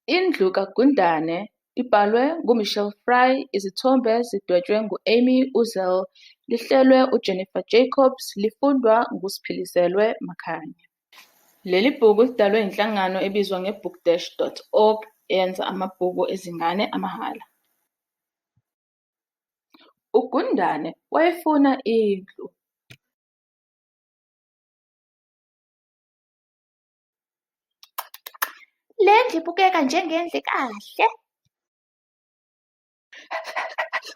Indlu kaGundane ibhalwe nguMichelle Frye, izithombe zidwetshwe ngu-Amy Uzzell, lihlelwe uJennifer Jacobs, lifundwa nguSphilizele Makhanya. Leli bhuku lidalwe inhlangano ebizwa nge-bookdash.org eyenza amabhuku ezingane amahhala. UGundane wayefuna indlu. Lendlu ibukeka njengendlu ekahle.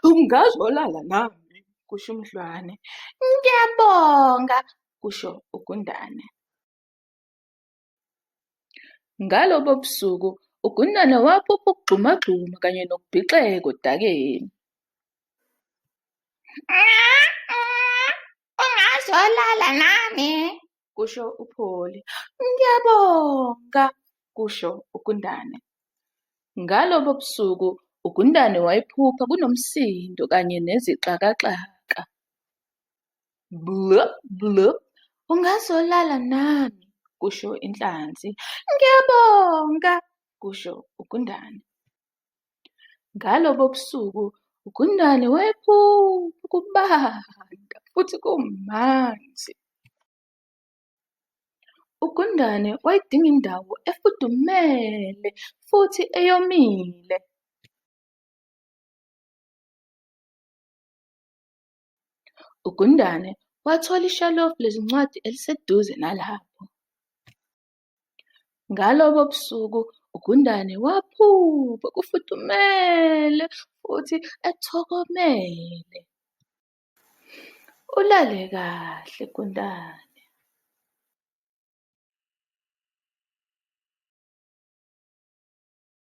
Ungazolala nami, kusho umdlwane. Ngiyabonga, kusho uGundane. Ngalobo busuku, uGundane waphupha ukugxumagxuma kanye nokubhixeka odakeni. Ungazolala nami, kusho uPholi. Ngiyabonga, kusho uGundane. Ngalobo busuku, uGundane wayephupha kunomsindo kanye nezixakaxaka. Blub blub, ungazolala nami, kusho inhlanzi. Ngiyabonga, kusho uGundane. Ngalobo busuku, uGundane wayephupha kubanda futhi kumanzi. UGundane wayedinga indawo efudumele futhi eyomile. UGundane wathola ishalofu lezincwadi eliseduze nalapho. Ngalobo busuku, uGundane waphupha kufudumele futhi ethokomele. Ulale kahle Gundane.